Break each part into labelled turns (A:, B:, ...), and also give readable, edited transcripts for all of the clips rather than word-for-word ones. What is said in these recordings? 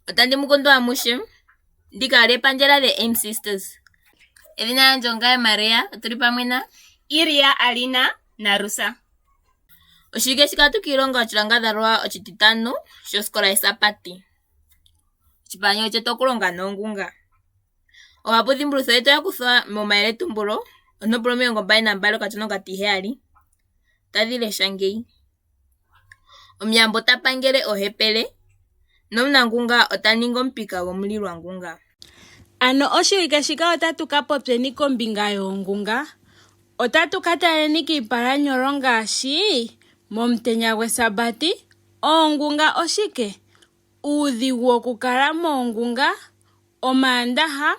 A: Otandi mu kundu amushe. Ndika olyo epandja The Aim Sisters. Edhina lyandje ongaye Maria, otuli pamwe na
B: Iria Alina naRusa.
A: Oshiwike shika otu kiilonga oshilangadhalwa oshititano shosikola yEsabati. Oshipalanyolo chetu okulonga noongunga. Oohapu dhimbulutho yetu oya kuthwa momayeletumbulo ontopolwa 22 okashona okatiheyali tadhi lesha ngeyi: Omuyamba ota pangele oohepele, nomunangunga ota ningi omupika gomulilwangunga.
B: Ano oshiwike shika otatu ka popyeni kombinga yoongunga. Otatu ka taleni kiipalanyolo ngaashi momutenya gwEsabati, oongunga oshike, uudhigu wokukala moongunga, Omaandaha,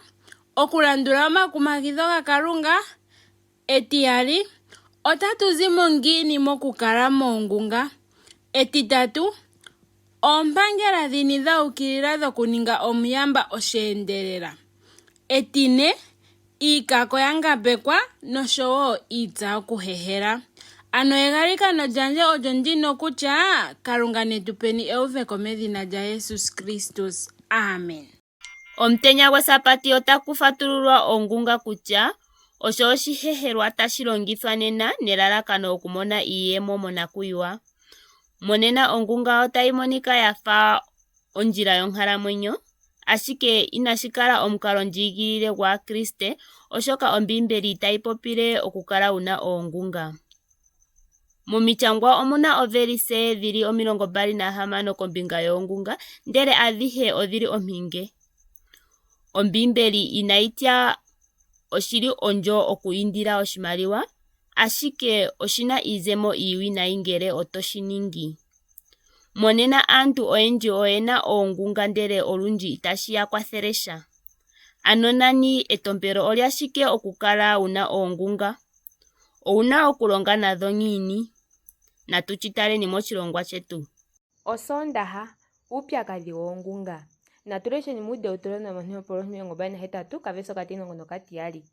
B: okulandula omakumagidho gaKalunga, Etiyali, otatu zi mo ngiini mokukala moongunga? Etitatu, oompangela dhini dha ukilila dhokuninga omuyamba osheendelela? Etine, iikako ya ngambekwa nosho wo iitsa yokuhehela. Ano egalikano lyandje olyo ndino kutya Kalunga ne tu peni euveko medhina lyaJesus Kristus. Amen.
C: Omutenya gwEsabati otaku fatululwa ongunga kutya osho oshihehelwa tashi longithwa nena nelalakano okumona iiyemo monakuyiwa. Monena ongunga otayi monika ya fa ondjila yonkalamwenyo, ashike inashi kala omukalondjiigilile gwAakriste oshoka Ombiimbeli itayi popile okukala wu na oongunga. Momichangwa omuna ovelise dhili 26 kombinga yoongunga ndele adhihe odhili ompinge. Ombiimbeli inayi tya oshili ondjo oku indila oshimaliwa, ashike oshina iizemo iiwinayi ngele oto shi ningi. Monena aantu oyendji oyena oongunga ndele olundji itashi ya kwathele sha. Ano nani etompelo olyashike okukala wuna oongunga? Owuna okulonga nadho ngiini? Natu tshi taleni moshilongwa shetu.
D: Osoondaha, Uupyakadhi woongunga. Natu lesheni muDeuteronomium ontopolwa 28 okaverse okatimulongo nokatiyali,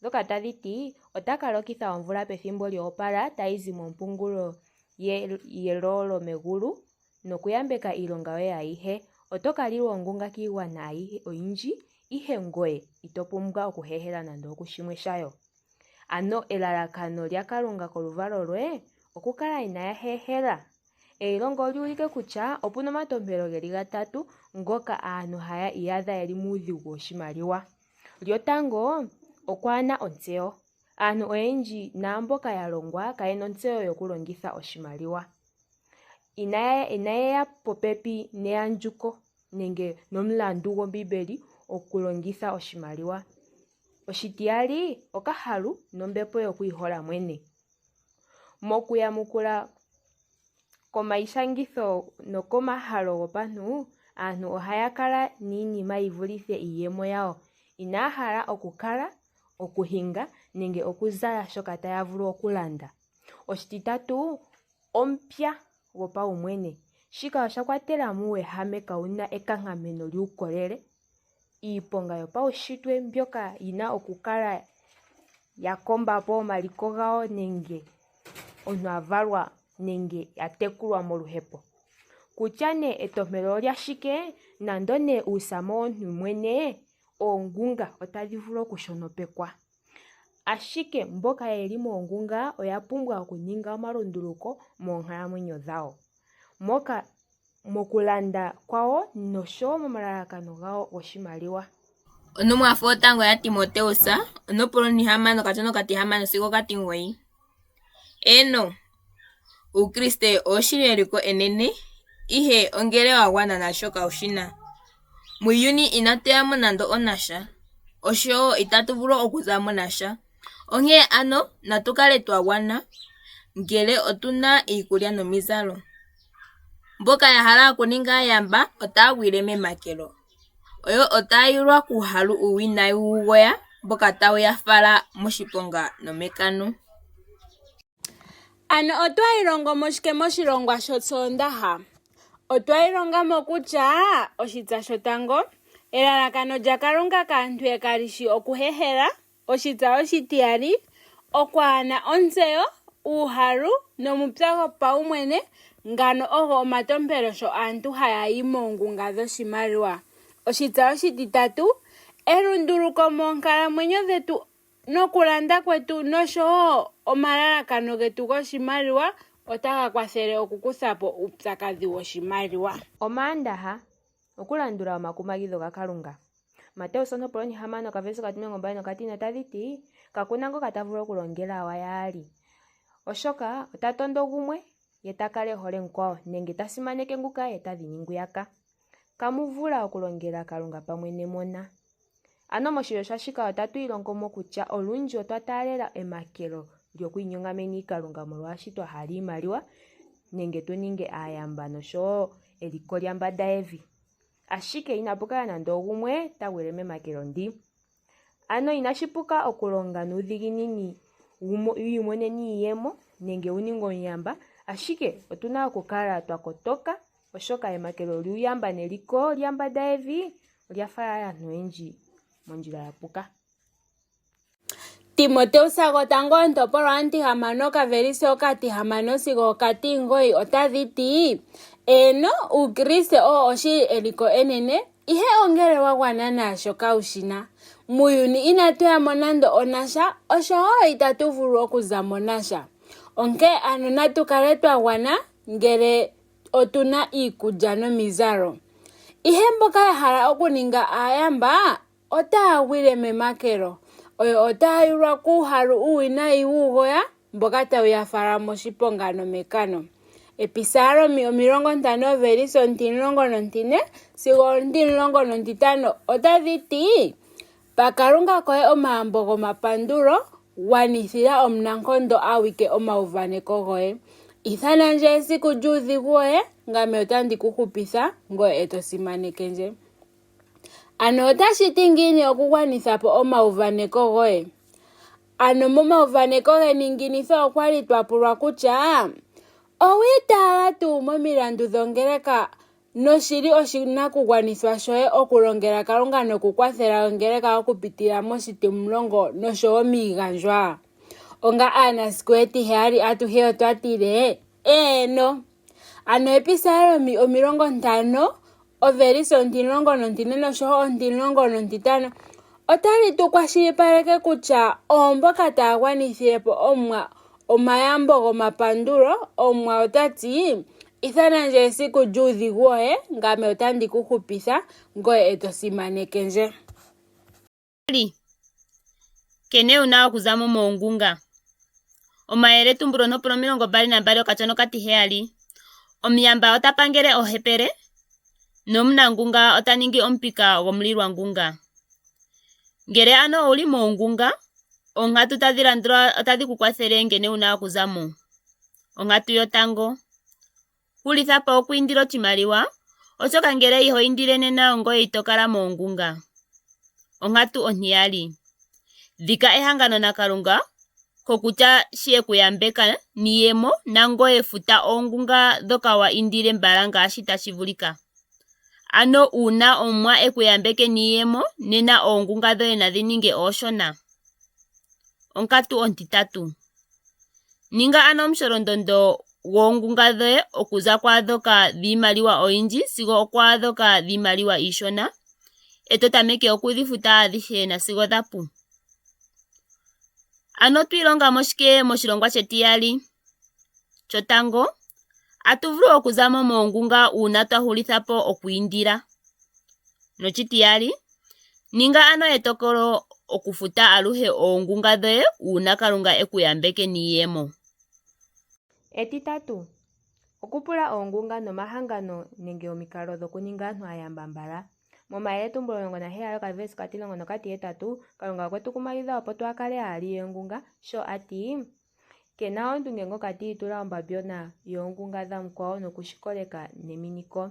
D: ndhoka tadhi ti, Ota ka lokitha omvula pethimbo lyo opala tayi zi mompungulo ye yeloolo megulu, nokuyambeka iilonga yoye ayihe. Oto ka lilwa ongunga kiigwana oyindji, ihe ngoye ito pumbwa okuhehela nando okushimwe shayo. Ano elalakano lyaKalunga koluvalo lwe okukala inaaya hehela. Eilongo olyu ulike kutya opu na omatompelo ge li gatatu ngoka aantu haya iyadha ye li muudhigu woshimaliwa. Lyotango, okwaana ontseyo. Aantu oyendji naamboka ya longwa kaye na ontseyo yokulongitha oshimaliwa. Inaye ya popepi neandjuko nenge nomulandu gwOmbiimbeli okulongitha oshimaliwa. Oshitiyali, okahalu nombepo yokwiihola mwene. Mokuyamukula komaishangitho nokomahalo gopantu, aantu ohaya kala niinima yi vulithe iiyemo yawo. Inaya hala okukala, okuhinga nenge okuzala shoka taya vulu okulanda. Oshititatu, omupya gopaumwene. Shika osha kwatela mo uuwehame kawu na ekankameno lyuukolele, iiponga yopaunshitwe mbyoka yi na okukala ya komba po omaliko gawo nenge omuntu a valwa nenge a tekulwa moluhepo. Kutya nee etompelo olyashike, nando nee uusama owomuntu mwene, oongunga otadhi vulu okushonopekwa. Ashike mboka ye li moongunga oya pumbwa okuninga omalunduluko moonkalamwenyo dhawo, moka mokulanda kwawo noshowo momalalakano gawo goshimaliwa.
A: Ontumwafo yotango yaTimoteus, ontopolwa ontihamano okashona okatihamano sigo okatimugoyi. Eeno, Uukriste owo shili eliko enene, ihe ongele wa gwana naashoka wu shi na. Muuyuni inatu ya mo nando onasha, osho wo itatu vulu okuza mo nasha. Onkee ano, natu kale twa gwana ngele otu na iikulya nomizalo. Mboka ya hala okuninga aayamba otaa gwile memakelo. Oyo otaa yulwa kuuhalu uuwinayi wuugoya mboka tawu ya fala moshiponga nomekano.
B: Ano otwa ilongo mo shike moshilongwa shOsoondaha? Otwa ilonga mo kutya oshitsa shotango, elalakano lyaKalunga kaantu ye kali shi okuhehela. Oshitsa oshitiyali, okwaana ontseyo, uuhalu nomupya gopaumwene. Ngano ogo omatompelo sho aantu haya yi moongunga dhoshimaliwa. Oshitsa oshititatu, elunduluko moonkalamwenyo dhetu nokulanda kwetu nosho wo omalalakano getu goshimaliwa otaga kwathele okukutha po uupyakadhi woshimaliwa.
D: Omaandaha, Okulandula omakumagidho gaKalunga. Mateus ontopolwa ontihamano okavelise okatimilongo mbali nokatine otadhi ti, Kaku na ngoka ta vulu okulongela aawa yaali, oshoka ota tondo gumwe, ye ta kala e hole mukwawo, nenge ta simaneke nguka, ye ta dhini ngwiyaka. Kamu vula okulongela Kalunga pamwe nemona. Ano moshileshwa shika otatu ilongo mo kutya olundji otwa taalela emakelo lyokwiinyongamena iikalunga molwaashoka twa hala iimaliwa nenge tu ninge aayamba nosho wo eliko lyambanda yevi. Ashike inapu kala nando ogumwe ta gwile memakelo ndi. Ano inashi puka okulonga nuudhiginini wu imonene iiyemo nenge wu ninge omuyamba, ashike otu na okukala twa kotoka oshoka emakelo lyuuyamba neliko lyambanda yevi olya fala aantu oyendji mondjila ya puka.
B: Timoteus gotango ontopolwa ontihamano okavelise okatihamano sigo okatimugoyi otadhi ti, Eeno, Uukriste owo oshili eliko enene, ihe ongele wa gwana naashoka wu shi na. Muuyuni inatu ya mo nando onasha, osho wo itatu vulu okuza mo nasha. Onkee ano natu kale twa gwana ngele otu na iikulya nomizalo. Ihe mboka ya hala okuninga aayamba Otaa gwile memakelo. Oyo otaa yulwa kuuhalu uuwinayi wuugoya mboka tau ya fala moshiponga nomekano. Episalomi 50 ovelise 14 sigo 15 otadhi ti, Pa Kalunga koye omayambo gomapandulo, gwanithila Omunankondo awike omauvaneko goye. Ithana ndje esiku lyuudhigu woye, ngame otandi ku hupitha, ngoye e to simaneke ndje. Ano otashi ti ngiini okugwanitha po omauvaneko goye? Ano momauvaneko geninginitho okwa li twa pulwa kutya, Owi itaala tuu momilandu dhongeleka noshi li oshinakugwanithwa shoye okulongela Kalunga nokukwathela ongeleka okupitila moshitimulongo nosho wo miigandjwa? Onga aanasiku etiheyali atuhe otwa tile, Eeno! Ano Episalomi 50 ovelise 14 nosho wo 15 otali tu kwashilipaleke kutya oomboka taya gwanithile po Omuwa omayambo gomapandulo, Omuwa ota ti, Ithana ndje esiku lyuudhigu woye, ngame otandi ku hupitha, ngoye e to simaneke ndje.
C: Nkene wu na okuza mo moongunga. Omayeletumbulo nopulo 22 okatya nokatiheyali. Omuyamba ota pangele ohepele, nomunangunga ota ningi omupika gwomulilwangunga. Ngele ano owu li moongunga, oonkatu tadhi landula otadhi ku kwathele nkene wu na okuza mo. Onkatu yotango, Hulitha po okwiindila oshimaliwa, oshoka ngele iho indile nena ongoye ito kala moongunga. Onkatu ontiyali, Dhika ehangano naKalunga kokutya shi e ku yambeka niiyemo nangoye futa oongunga dhoka wa indile mbala ngaashi tashi vulika. Ano uuna Omuwa e ku yambeke niiyemo nena oongunga dhoye nadhi ninge ooshona. Onkatu ontitatu, Ninga ano omusholondondo gwoongunga dhoye okuza kwaadhoka dhiimaliwa oyindji sigo okwaadhoka dhiimaliwa iishona, e to tameke okudhi futa adhihe nasigo dha pu. Ano otwi ilonga mo shike moshilongwa shetiyali? Shotango, atu vulu okuza mo moongunga uuna twa hulitha po okwiindila. Noshitiyali, ninga ano etokolo okufuta aluhe oongunga dhoye uuna Kalunga e ku yambeke niiyemo.
D: Etitatu, okupula oongunga nomahangano nenge omikalo dhokuninga aantu aayamba mbala. Momayeletumbulo 17 okavelise okatimulongo nokatihetatu, Kalunga okwe tu kumagidha opo twaa kale aali yoongunga, sho a ti, Ke na oondunge ngoka ti itula ombambyona yoongunga dhamukwawo noku shi koleka neminiko.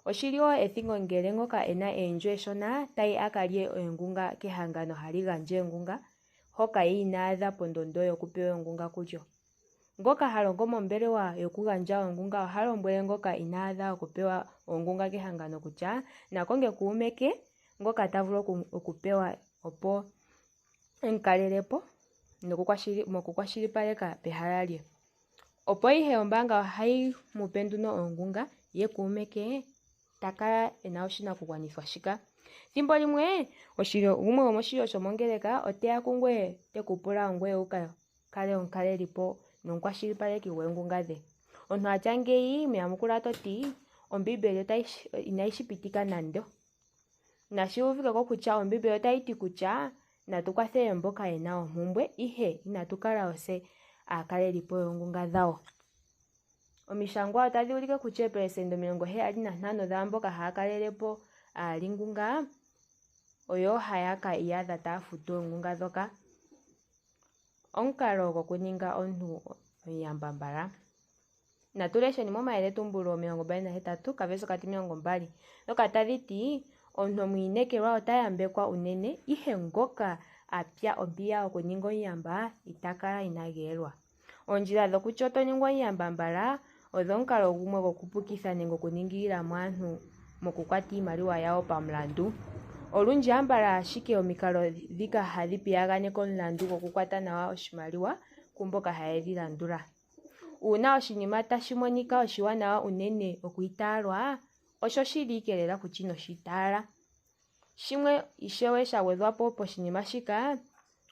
D: Oshi li wo ethingo ngele ngoka e na eendjo eshona ta yi a ka lye oongunga kehangano hali gandja oongunga hoka ye inaa adha pondondo yokupewa oongunga kulyo. Ngoka ha longo mombelewa yokugandja oongunga oha lombwele ngoka inaa adha okupewa oongunga kehangano kutya na konge kuume ke ngoka ta vulu okupewa opo e mu kalele po mokukwashilipaleka pehala lye. Opo ihe ombaanga ohayi mu pe nduno oongunga ye kuume ke ta kala e na oshinakugwanithwa shika. Thimbo limwe oshilyo gumwe gwomoshilyo shomongeleka oteya kungoye te ku pula ongoye wu ka kale omukalelipo nomukwashilipaleki gwoongunga dhe. Omuntu a tya ngeyi mu yamukula to ti, Ombiimbeli otayi inayi shi pitika nando. Nashi uvike ko kutya Ombiimbeli otayi ti kutya natu kwathele mboka ye na ompumbwe, ihe inatu kala ose aakalelipo yoongunga dhawo. Omishangwa otadhi ulike kutya oopelesenda 75 dhaamboka haya kalele po aalingunga oyo haya ka iyadha taya futu oongunga ndhoka. Omukalo gokuninga omuntu omuyamba mbala. Natu lesheni mOmayeletumbulo 28 kaverse okatimilongombali ndhoka tadhi ti, Omuntu omwiinekelwa ota yambekwa unene, ihe ngoka a pya ompiya okuninga omuyamba ita kala ina geelwa. Oondjila dhokutya oto ningwa omuyamba mbala odho omukalo gumwe gokupukitha nenge okuningilila mo aantu mokukwata iimaliwa yawo pamulandu. Olundji ambala ashike omikalo dhika hadhi piyaganeke omulandu gokukwata nawa oshimaliwa kumboka haye dhi landula. Uuna oshinima tashi monika oshiwanawa unene okwiitaalwa, oshoshili ikelela kutya ino shi itaala. Shimwe ishewe sha gwedhwa po poshinima shika,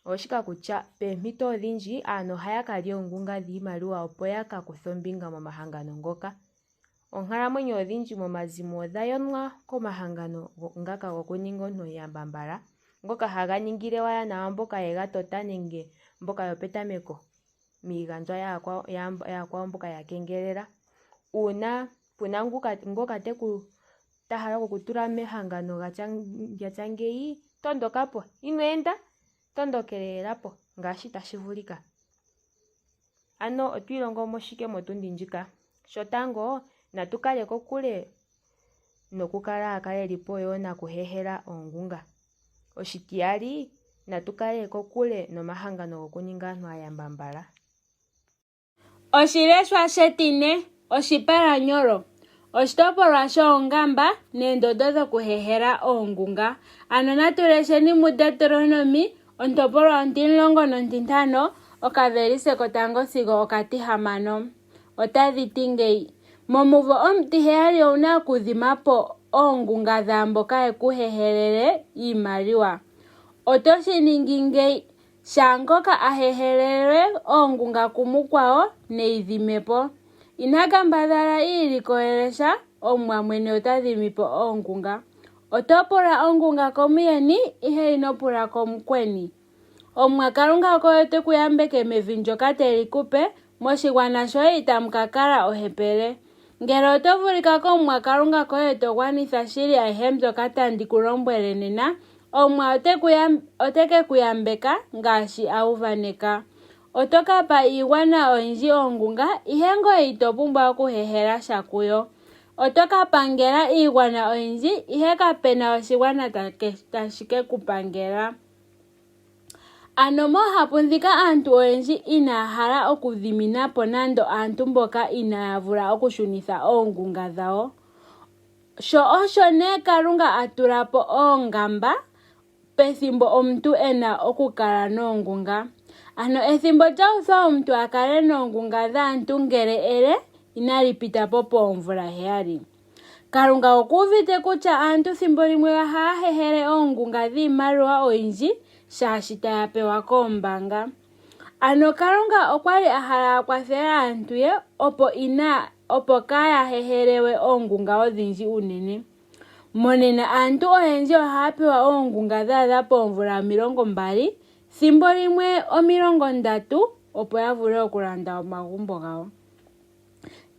D: ooshika kutya poompito odhindji aantu ohaya ka lya oongunga dhiimaliwa opo ya ka kuthe ombinga momahangano ngoka. Oonkalamwenyo odhindji momazimo odha yonwa komahangano ngaka gokuninga omuntu omuyamba mbala, ngoka haga ningile owala nawa mboka ye ga tota nenge mboka yopetameko miigandjwa yaakwawo mboka ya kengelela. Uuna pu na ngoka te ku ta hala oku ku tula mehangano lya tya ngeyi, tondoka po. Ino enda, tondokelelela po ngaashi tashi vulika. Ano otwi ilongo mo shike motundi ndjika? Shotango, natu kale kokule nokukala aakalelipo yoonakuhehela oongunga. Oshitiyali, natu kale kokule nomahangano gokuninga aantu aayamba mbala.
B: Oshileshwa shetine, Oshipalanyolo, Oshitopolwa shoongamba neendondo dhokuhehela oongunga. Ano natu lesheni muDeuteronomi ontopolwa ontimulongo nontintano okavelise kotango sigo okatihamano. Otadhi ti ngeyi, Momumvo omutiheyali owu na okudhima po oongunga dhaamboka ye ku hehelele iimaliwa. Oto shi ningi ngeyi, Shaa ngoka a hehelelwe oongunga kumukwawo, ne yi dhime po. Ina kambadhala i ilikolele sha, Omuwa mwene ota dhimi po oongunga. Oto pula ongunga komuyeni, ihe ino pula komukweni. Omuwa Kalunga koye ote ku yambeke mevi ndyoka te li ku pe, moshigwana shoye itamu ka kala ohepele. Ngele oto vulika kOmuwa Kalunga koye e to gwanitha shili ayihe mbyoka tandi ku lombwele nena, Omuwa ote ke ku yambeka, ngaashi a uvaneka. Oto ka pa iigwana oyindji oongunga, ihe ngoye ito pumbwa okuhehela sha kuyo. Oto ka pangela iigwana oyindji, ihe kape na oshigwana tashi ke ku pangela. Ano moohapu ndhika aantu oyendji inaa hala okudhimina po nando aantu mboka inaaya vula okushunitha oongunga dhawo. Sho osho nee Kalunga a tula po oongamba pethimbo omuntu e na okukala noongunga. Ano ethimbo lya uthwa omuntu a kale noongunga dhaantu ngele ele inali pita po poomvula heyali. Kalunga oku uvite kutya aantu thimbo limwe ohaya hehele oongunga dhiimaliwa oyindji shaashi taya pewa koombanga. Ano Kalunga okwa li a hala a kwathele aantu ye opo ina opo kaaya hehele we oongunga odhindji unene. Monena aantu oyendji ohaya pewa oongunga dha adha poomvula 20, thimbo limwe 30 opo ya vule okulanda omagumbo gawo.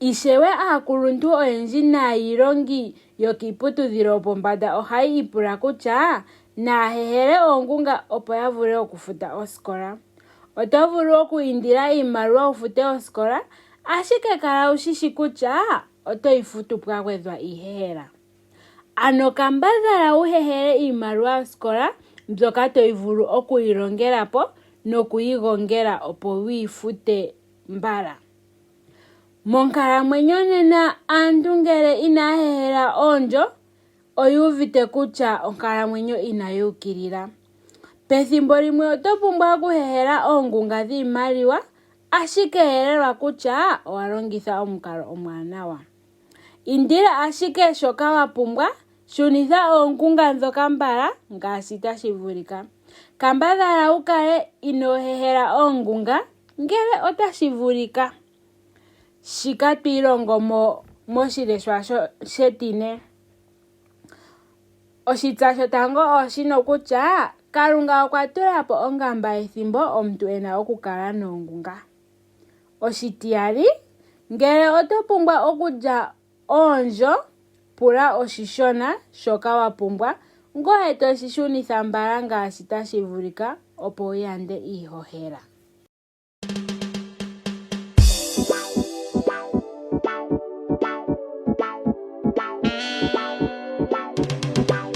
B: Ishewe aakuluntu oyendji naailongi yokiiputudhilo yopombanda ohayi ipula kutya naya hehele oongunga opo ya vule okufuta osikola. Oto vulu oku indila iimaliwa wu fute osikola, ashike kala wu shi shi kutya oto yi futu pwa gwedhwa iihehela. Ano kambadhala wu hehele iimaliwa yosikola mbyoka to yi vulu oku yi longela po noku yi gongela opo wu yi fute mbala. Monkalamwenyo nena aantu ngele inaya hehela oondjo oyu uvite kutya onkalamwenyo inayi ukilila. Pethimbo limwe oto pumbwa okuhehela oongunga dhiimaliwa Ashike yelelwa kutya owa longitha omukalo omwaanawa. Indila ashike shoka wa pumbwa, shunitha oongunga ndhoka mbala ngaashi tashi vulika. Kambadhala wu kale inoo hehela oongunga ngele otashi vulika. Shika twi ilongo mo moshileshwa shetine. Oshitsa shotango ooshino kutya Kalunga okwa tula po ongamba yethimbo omuntu e na okukala noongunga. Oshitiyali, ngele oto pumbwa okulya oondjo, pula oshishona shoka wa pumbwa ngoye to shi shunitha mbala ngaashi tashi vulika opo wu yande iihohela.